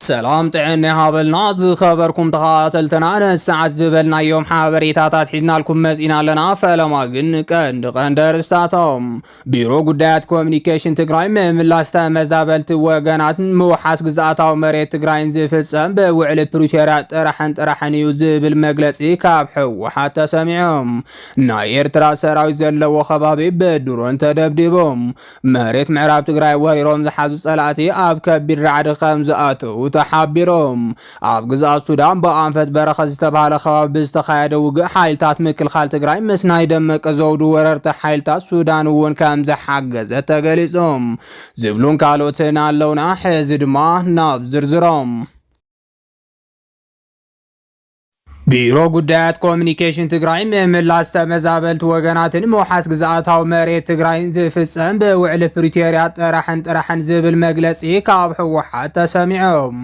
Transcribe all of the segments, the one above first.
ሰላም ጥዕና ይሃበልና ዝኸበርኩም ተኸታተልትና፣ ንሰዓት ዝበልናዮም ሓበሬታታት ሒዝናልኩም መጺና ኣለና። ፈለማ ግን ቀንዲ ቀንዲ ኣርእስታቶም። ቢሮ ጉዳያት ኮሚኒኬሽን ትግራይ፣ ምምላስ ተመዛበልቲ ወገናትን ምውሓስ ግዝኣታዊ መሬት ትግራይን ዝፍጸም ብውዕሊ ፕሪቶርያ ጥራሕን ጥራሕን እዩ ዝብል መግለጺ ካብ ህወሓት ተሰሚዖም። ናይ ኤርትራ ሰራዊት ዘለዎ ከባቢ ብድሮን ተደብዲቦም። መሬት ምዕራብ ትግራይ ወሪሮም ዝሓዙ ጸላእቲ ኣብ ከቢድ ራዕዲ ከም ዝኣተዉ ተሓቢሮም። ኣብ ግዝኣት ሱዳን ብኣንፈት በረኸት ዝተባህለ ከባቢ ብዝተኻየደ ውግእ ሓይልታት ምክልኻል ትግራይ ምስ ናይ ደመቀ ዘውዱ ወረርቲ ሓይልታት ሱዳን እውን ከም ዝሓገዘ ተገሊጹ። ዝብሉን ካልኦትን ኣለውና። ሕዚ ድማ ናብ ዝርዝሮም። ቢሮ ጉዳያት ኮሚኒኬሽን ትግራይ፣ ምምላስ ተመዛበልቲ ወገናትን ምውሓስ ግዝኣታዊ መሬት ትግራይን ዝፍጸም ብውዕሊ ፕሪቶርያ ጥራሕን ጥራሕን ዝብል መግለጺ ካብ ህወሓት ተሰሚዖም።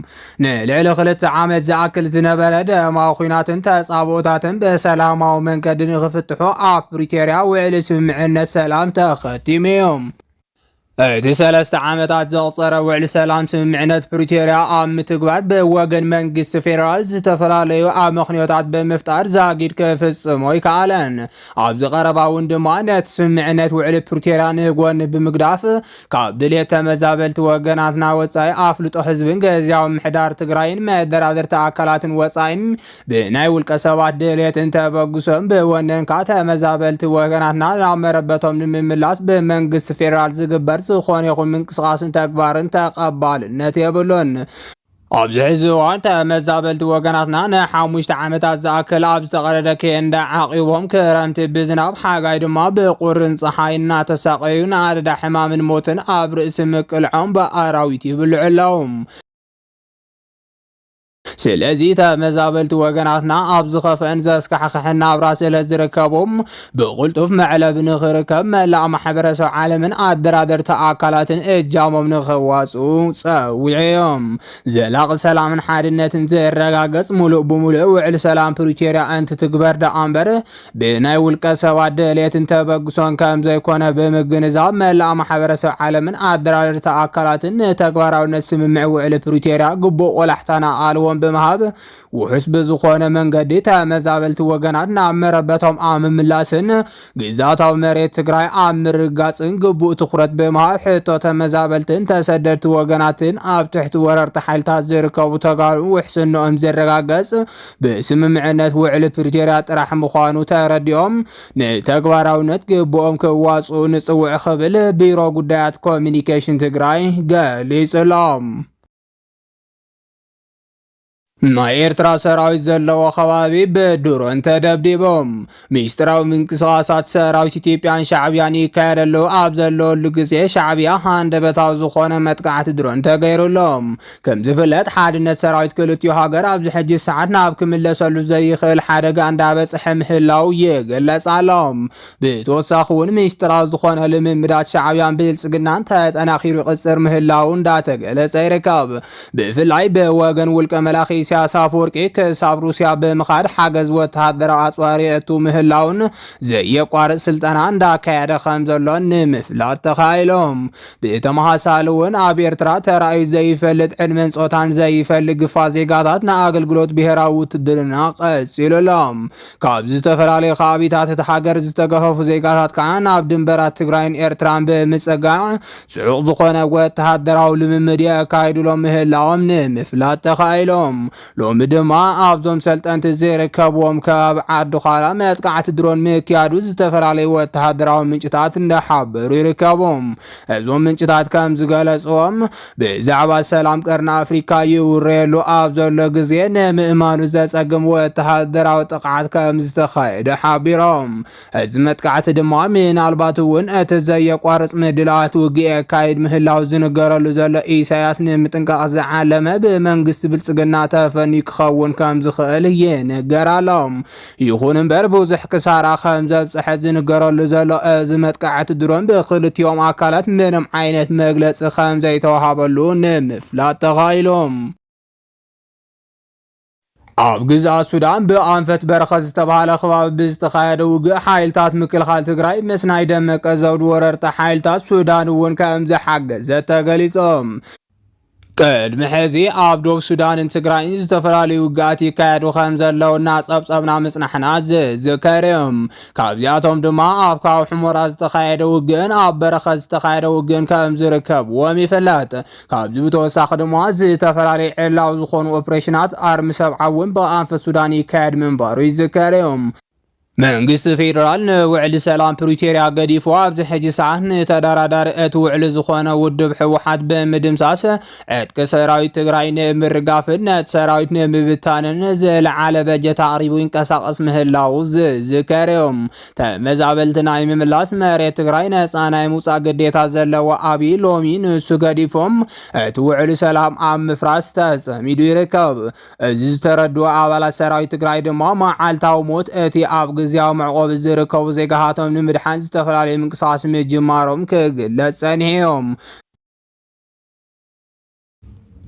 ንልዕሊ ክልተ ዓመት ዝኣክል ዝነበረ ደማዊ ኲናትን ተጻብኦታትን ብሰላማዊ መንገዲ ንኽፍትሑ ኣብ ፕሪቶርያ ውዕሊ ስምምዕነት ሰላም ተኸቲሙ እዩ። እቲ ሰለስተ ዓመታት ዘቑጸረ ውዕሊ ሰላም ስምምዕነት ፕሪቶርያ ኣብ ምትግባር ብወገን መንግስቲ ፌደራል ዝተፈላለዩ ኣመኽንዮታት ብምፍጣር ዛጊድ ክፍጽሞ ኣይከኣለን። ኣብዚ ቀረባ እውን ድማ ነቲ ስምምዕነት ውዕሊ ፕሪቶርያ ንጎኒ ብምግዳፍ ካብ ድልየት ተመዛበልቲ ወገናትና ወጻኢ ኣፍልጦ ህዝብን ግዝያዊ ምምሕዳር ትግራይን መደራደርቲ ኣካላትን ወጻኢ ብናይ ውልቀ ሰባት ድልየትን ተበግሶን ብወነንካ ተመዛበልቲ ወገናትና ናብ መረበቶም ንምምላስ ብመንግስቲ ፌደራል ዝግበር ዝኾነ ይኹን ምንቅስቓስን ተግባርን ተቐባልነት የብሉን። ኣብዚ ሕዚ እዋን ተመዛበልቲ ወገናትና ንሓሙሽተ ዓመታት ዝኣክል ኣብ ዝተቐደደ ኬንዳ ዓቒቦም፣ ክረምቲ ብዝናብ፣ ሓጋይ ድማ ብቁርን ፀሓይ እናተሳቐዩ ንኣደዳ ሕማምን ሞትን ኣብ ርእሲ ምቅልዖም ብኣራዊት ይብልዑ ኣለዉ። ስለዚ ተመዛበልቲ ወገናትና ኣብ ዝኸፍአን ዘስካሕክሕን ናብራ ስለ ዝርከቦም፣ ብቕልጡፍ መዕለቢ ንኽርከብ መላእ ማሕበረሰብ ዓለምን ኣደራደርቲ ኣካላትን እጃሞም ንኸዋፅኡ ጸዊዖም። ዘላቒ ሰላምን ሓድነትን ዝረጋገጽ ሙሉእ ብሙሉእ ውዕል ሰላም ፕሪቶርያ እንትትግበር ደኣ እምበር፣ ብናይ ውልቀ ሰባት ድሌትን ተበግሶን ከም ዘይኮነ ብምግንዛብ፣ መላእ ማሕበረሰብ ዓለምን ኣደራደርቲ ኣካላትን ንተግባራውነት ስምምዕ ውዕል ፕሪቶርያ ግቡእ ቆላሕታና ኣልዎም ብምሃብ፣ ውሑስ ብዝኾነ መንገዲ ተመዛበልቲ ወገናት ናብ መረበቶም ኣብ ምምላስን ግዝኣታዊ መሬት ትግራይ ኣብ ምርግጋጽን ግቡእ ትኹረት ብምሃብ፣ ሕቶ ተመዛበልትን ተሰደድቲ ወገናትን ኣብ ትሕቲ ወረርቲ ሓይልታት ዝርከቡ ተጋሩ ውሕስንኦም ዝረጋገጽ ብስምምዕነት ውዕሊ ፕሪቶርያ ጥራሕ ምዃኑ ተረዲኦም፣ ንተግባራውነት ግብኦም ክዋፅኡ ንጽውዕ ክብል ቢሮ ጉዳያት ኮሚኒኬሽን ትግራይ ገሊጹ ኣሎ። ናይ ኤርትራ ሰራዊት ዘለዎ ከባቢ ብድሮን ተደብዲቦም። ሚስጥራዊ ምንቅስቓሳት ሰራዊት ኢትዮጵያን ሻዕብያን ይካየደሉ ኣብ ዘለሉ ግዜ፣ ሻዕብያ ሃንደበታዊ ዝኾነ መጥቃዕቲ ድሮን ተገይሩሎም። ከም ዝፍለጥ፣ ሓድነት ሰራዊት ክልቲኡ ሃገር ኣብዚ ሕጂ ሰዓት ናብ ክምለሰሉ ዘይኽእል ሓደጋ እንዳበጽሐ ምህላው ይግለጽ ኣሎ። ብተወሳኺ እውን፣ ሚስጥራዊ ዝኾነ ልምምዳት ሻዕብያን ብልጽግናን ተጠናኺሩ ይቕጽር ምህላው እንዳተገለጸ ይርከብ። ብፍላይ ብወገን ውልቀ መላኺ ኢሳያስ ኣፈወርቂ ክሳብ ሩስያ ብምኻድ ሓገዝ ወተሃደራዊ ኣጽዋር የእቱ ምህላውን ዘየቋርጽ ስልጠና እንዳካየደ ከም ዘሎ ንምፍላጥ ተኻኢሎም። ብተመሳሳሊ እውን፣ ኣብ ኤርትራ ተራእዩ ዘይፈልጥ ዕድመን ጾታን ዘይፈልግ ግፋ ዜጋታት ንኣገልግሎት ብሄራዊ ውትድርና ቀጺሉ ኣሎ። ካብ ዝተፈላለዩ ከባቢታት እቲ ሃገር ዝተገፈፉ ዜጋታት ከኣ ናብ ድንበራት ትግራይን ኤርትራን ብምጽጋዕ ጽዑቕ ዝኾነ ወተሃደራዊ ልምምድ የካይዱሎም ምህላዎም ንምፍላጥ ተኻኢሎም። ሎሚ ድማ ኣብዞም ሰልጠንቲ ዝርከብዎም ከባቢ ዓዲ ዃላ መጥቃዕቲ ድሮን ምክያዱ ዝተፈላለዩ ወተሃደራዊ ምንጭታት እንዳሓበሩ ይርከቡ። እዞም ምንጭታት ከም ዝገለጽዎም፣ ብዛዕባ ሰላም ቀርኒ ኣፍሪካ ይውረየሉ ኣብ ዘሎ ግዜ፣ ንምእማኑ ዘጸግም ወተሃደራዊ ጥቕዓት ከም ዝተኻየደ ሓቢሮም። እዚ መጥቃዕቲ ድማ ምናልባት እውን እቲ ዘየቋርጽ ምድላዋት ውግእ የካይድ ምህላው ዝንገረሉ ዘሎ ኢሳያስ ንምጥንቃቕ ዝዓለመ ብመንግስቲ ብልጽግና ተፈንዩ ክኸውን ከም ዝኽእል ይንገር ኣሎ። ይኹን እምበር፣ ብዙሕ ክሳራ ከም ዘብጽሐ ዝንገረሉ ዘሎ እዚ መጥቃዕቲ ድሮን ብክልቲኦም ኣካላት ምንም ዓይነት መግለጺ ከም ዘይተዋሃበሉ ንምፍላጥ ተኻኢሉ። ኣብ ግዝኣት ሱዳን ብኣንፈት በረኸት ዝተባህለ ከባቢ ብዝተኻየደ ውግእ፣ ሓይልታት ምክልኻል ትግራይ ምስ ናይ ደመቀ ዘውዱ ወረርቲ ሓይልታት ሱዳን እውን ከም ዝሓገዘ ተገሊጾም። ቅድሚ ሕዚ ኣብ ዶብ ሱዳንን ትግራይን ዝተፈላለዩ ውግኣት ይካየዱ ከም ዘለዉ እናጸብጸብና ምጽናሕና ዝዝከር እዩ። ካብዚኣቶም ድማ ኣብ ከባቢ ሑመራ ዝተኻየደ ውግእን ኣብ በረኸት ዝተኻየደ ውግእን ከም ዝርከብዎም ይፍለጥ። ካብዚ ብተወሳኺ ድማ ዝተፈላለዩ ዕላዊ ዝኾኑ ኦፕሬሽናት ኣርሚ ሰብዓ እውን ብኣንፈት ሱዳን ይካየድ ምንባሩ ይዝከር እዩ። መንግስቲ ፌደራል ንውዕሊ ሰላም ፕሪቶርያ ገዲፉ ኣብዚ ሕጂ ሰዓት ንተደራዳሪ እቲ ውዕሊ ዝኾነ ውድብ ህወሓት ብምድምሳስ ዕጥቂ ሰራዊት ትግራይ ንምርጋፍን ነቲ ሰራዊት ንምብታንን ዝለዓለ በጀት ኣቕሪቡ ይንቀሳቐስ ምህላዉ ዝዝከር እዩ። ተመዛበልቲ ናይ ምምላስ መሬት ትግራይ ነፃ ናይ ምውፃእ ግዴታ ዘለዎ ኣብይ ሎሚ ንሱ ገዲፎም እቲ ውዕሊ ሰላም ኣብ ምፍራስ ተፀሚዱ ይርከብ። እዚ ዝተረድኡ ኣባላት ሰራዊት ትግራይ ድማ መዓልታዊ ሞት እቲ ኣብ ግዝያዊ መዕቆቢ ዝርከቡ ዜጋታቶም ንምድሓን ዝተፈላለዩ ምንቅስቃስ ምጅማሮም ክግለጽ ጸኒሑ እዮም።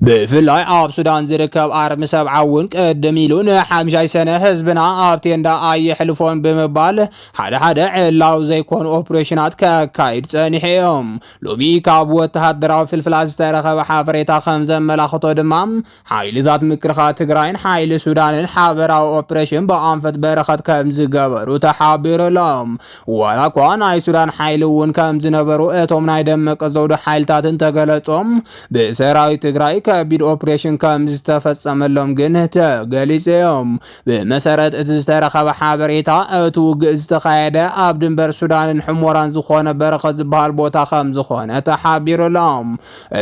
ብፍላይ ኣብ ሱዳን ዝርከብ ኣርሚ ሰብዓ እውን ቅድም ኢሉ ንሓምሻይ ሰነ ህዝብና ኣብ ቴንዳ ኣየሕልፎን ብምባል ሓደ ሓደ ዕላዊ ዘይኮኑ ኦፕሬሽናት ከካይድ ጸኒሑ እዮም። ሎሚ ካብ ወተሃደራዊ ፍልፍላት ዝተረኸበ ሓበሬታ ከም ዘመላኽቶ ድማ ሓይልታት ምክልኻል ትግራይን ሓይሊ ሱዳንን ሓበራዊ ኦፕሬሽን ብኣንፈት በረኸት ከም ዝገበሩ ተሓቢሩ ኣሎ። ዋላ እኳ ናይ ሱዳን ሓይሊ እውን ከም ዝነበሩ እቶም ናይ ደመቀ ዘውዱ ሓይልታት እንተገለጾም፣ ብሰራዊት ትግራይ ከቢድ ኦፕሬሽን ከም ዝተፈጸመሎም ግን ተገሊጹ እዮም። ብመሰረት እቲ ዝተረኸበ ሓበሬታ፣ እቲ ውግእ ዝተኻየደ ኣብ ድንበር ሱዳንን ሕሞራን ዝኾነ በረኸት ዝበሃል ቦታ ከም ዝኾነ ተሓቢሩ ኣሎ።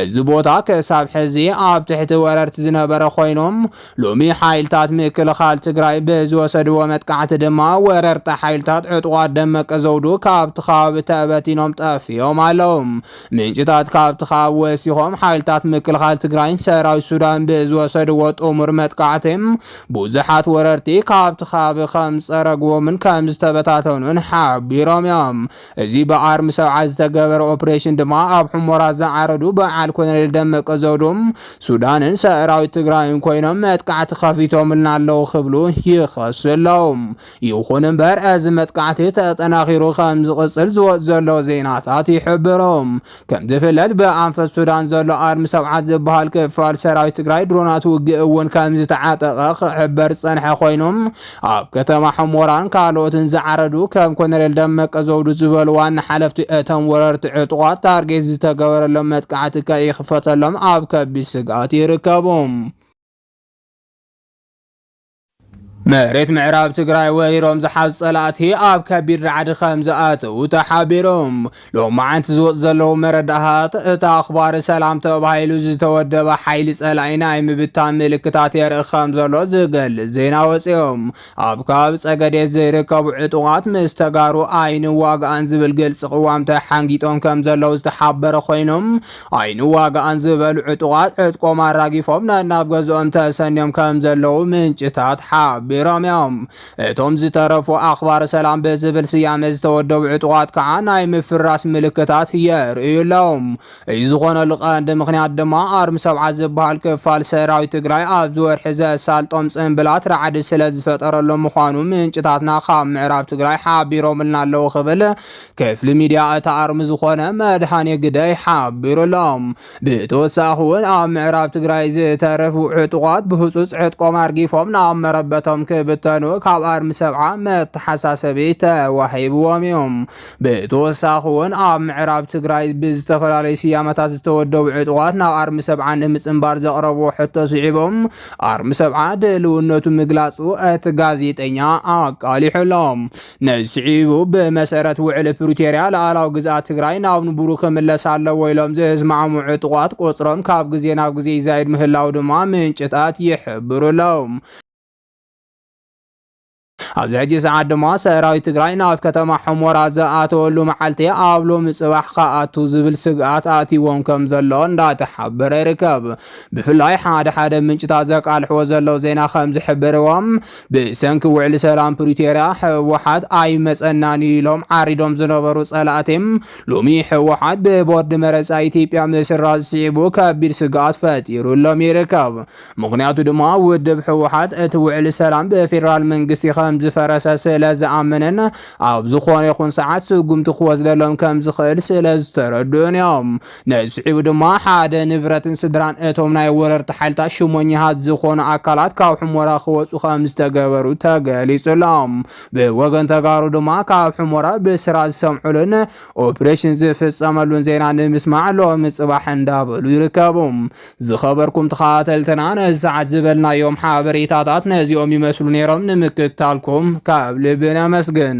እዚ ቦታ ክሳብ ሕዚ ኣብ ትሕቲ ወረርቲ ዝነበረ ኮይኖም፣ ሎሚ ሓይልታት ምክልኻል ትግራይ ብዝወሰድዎ መጥቃዕቲ ድማ ወረርቲ ሓይልታት ዕጡቓት ደመቀ ዘውዱ ካብቲ ከባቢ ተበቲኖም ጠፊኦም ኣለዉ። ምንጭታት ካብቲ ከባቢ ወሲኾም፣ ሓይልታት ምክልኻል ትግራይን ሰራዊት ሱዳን ብዝወሰድዎ ጥሙር መጥቃዕቲ ብዙሓት ወረርቲ ካብቲ ከባቢ ከም ዝጸረግዎምን ከም ዝተበታተኑን ሓቢሮም እዮም። እዚ ብኣርሚ ሰብዓ ዝተገበረ ኦፕሬሽን ድማ ኣብ ሑሞራ ዝዓረዱ በዓል ኮሎኔል ደመቀ ዘውዱም ሱዳንን ሰራዊት ትግራይን ኮይኖም መጥቃዕቲ ከፊቶምልና ኣለዉ ክብሉ ይኸሱ ኣለዉ። ይኹን እምበር፣ እዚ መጥቃዕቲ ተጠናኺሩ ከም ዝቕጽል ዝወጽእ ዘሎ ዜናታት ይሕብሩ። ከም ዝፍለጥ፣ ብኣንፈት ሱዳን ዘሎ ኣርሚ ሰብዓ ዝበሃል ክፋል ሰራዊት ትግራይ ድሮናት ውግእ እውን ከም ዝተዓጠቐ ክሕበር ዝጸንሐ ኮይኑ፣ ኣብ ከተማ ሕሞራን ካልኦትን ዝዓረዱ ከም ኮሎኔል ደመቀ ዘውዱ ዝበሉ ዋና ሓለፍቲ እቶም ወረርቲ ዕጡቓት ታርጌት ዝተገበረሎም መጥቃዕቲ ከይኽፈተሎም ኣብ ከቢድ ስግኣት ይርከቡ። መሬት ምዕራብ ትግራይ ወሪሮም ዝሓዙ ጸላእቲ ኣብ ከቢድ ራዕዲ ከም ዝኣተዉ ተሓቢሮም። ሎማዓንቲ ዝወጽእ ዘለዉ መረዳእታት፣ እቲ ኣኽባሪ ሰላም ተባሂሉ ዝተወደበ ሓይሊ ጸላኢ ናይ ምብታን ምልክታት የርኢ ከም ዘሎ ዝገልጽ ዜና ወጺኦም። ኣብ ከባቢ ጸገዴ ዝርከቡ ዕጡቓት ምስ ተጋሩ ኣይንዋጋእን ዝብል ግልጺ ቅዋም ተሓንጊጦም ከም ዘለዉ ዝተሓበረ ኮይኖም፣ ኣይንዋጋእን ዝበሉ ዕጡቓት ዕጥቆም ኣራጊፎም ነናብ ገዝኦም ተሰንዮም ከም ዘለዉ ምንጭታት ሓቢሮም እዮም። እቶም ዝተረፉ ኣኽባሪ ሰላም ብዝብል ስያመ ዝተወደቡ ዕጡቓት ከዓ ናይ ምፍራስ ምልክታት የርእዩ ኣለዉ። እዚ ዝኾነሉ ቀንዲ ምኽንያት ድማ ኣርሚ ሰብዓ ዝበሃል ክፋል ሰራዊት ትግራይ ኣብዚ ወርሒ ዘሳልጦም ጽንብላት ራዕዲ ስለ ዝፈጠረሎም ምዃኑ ምንጭታትና ካብ ምዕራብ ትግራይ ሓቢሮምልና ኣለዉ ክብል ክፍሊ ሚድያ እቲ ኣርሚ ዝኾነ መድሃኔ ግደይ ሓቢሩ ኣሎ። ብተወሳኺ እውን ኣብ ምዕራብ ትግራይ ዝተረፉ ዕጡቓት ብህጹጽ ዕጥቆም ኣርጊፎም ናብ መረበቶም ክብተኑ ካብ ኣርሚ ሰብዓ መተሓሳሰቢ ተዋሂብዎም እዩ። ብተወሳኺ እውን ኣብ ምዕራብ ትግራይ ብዝተፈላለዩ ስያመታት ዝተወደቡ ዕጡቓት ናብ ኣርሚ ሰብዓ ንምጽንባር ዘቕረብዎ ሕቶ ስዒቦም ኣርሚ ሰብዓ ድልውነቱ ምግላጹ እቲ ጋዜጠኛ ኣቃሊሑ ኣሎ። ነዚ ስዒቡ ብመሰረት ውዕሊ ፕሪቶርያ ሉዓላዊ ግዝኣት ትግራይ ናብ ንቡሩ ክምለስ ኣለዎ ኢሎም ዝስማዕሙ ዕጡቓት ቁጽሮም ካብ ግዜ ናብ ግዜ ይዛይድ ምህላው ድማ ምንጭታት ይሕብሩ ኣለዉ። ኣብዚ ሕጂ ሰዓት ድማ ሰራዊት ትግራይ ናብ ከተማ ሑመራ ዝኣተወሉ መዓልቲ ኣብ ሎሚ ጽባሕ ክኣቱ ዝብል ስግኣት ኣትይዎም ከም ዘሎ እንዳተሓበረ ይርከብ። ብፍላይ ሓደ ሓደ ምንጭታት ዘቃልሕዎ ዘለዉ ዜና ከም ዝሕብርዎም፣ ብሰንኪ ውዕሊ ሰላም ፕሪቶርያ ህወሓት ኣይመጸናን ኢሎም ዓሪዶም ዝነበሩ ጸላእቲ፣ ሎሚ ህወሓት ብቦርድ መረጻ ኢትዮጵያ ምስራዝ ስዒቡ ከቢድ ስግኣት ፈጢሩሎም ይርከብ። ምኽንያቱ ድማ ውድብ ህወሓት እቲ ውዕሊ ሰላም ብፌደራል መንግስቲ ከም ዝፈረሰ ስለ ዝኣምንን ኣብ ዝኾነ ይኹን ሰዓት ስጉምቲ ክወስደሎም ከም ዝኽእል ስለ ዝተረድኡን እዮም። ነዚ ስዒቡ ድማ ሓደ ንብረትን ስድራን እቶም ናይ ወረርቲ ሓይልታት ሽሞኛሃት ዝኾኑ ኣካላት ካብ ሑሞራ ክወፁ ከም ዝተገበሩ ተገሊጹሎም። ብወገን ተጋሩ ድማ ካብ ሑሞራ ብስራ ዝሰምዑሉን ኦፕሬሽን ዝፍጸመሉን ዜና ንምስማዕ ሎሚ ጽባሕ እንዳበሉ ይርከቡ። ዝኸበርኩም ተኸታተልትና ነዚ ሰዓት ዝበልናዮም ሓበሬታታት ነዚኦም ይመስሉ ነይሮም። ንምክትታልኩም ካብ ልቢ ነመስግን።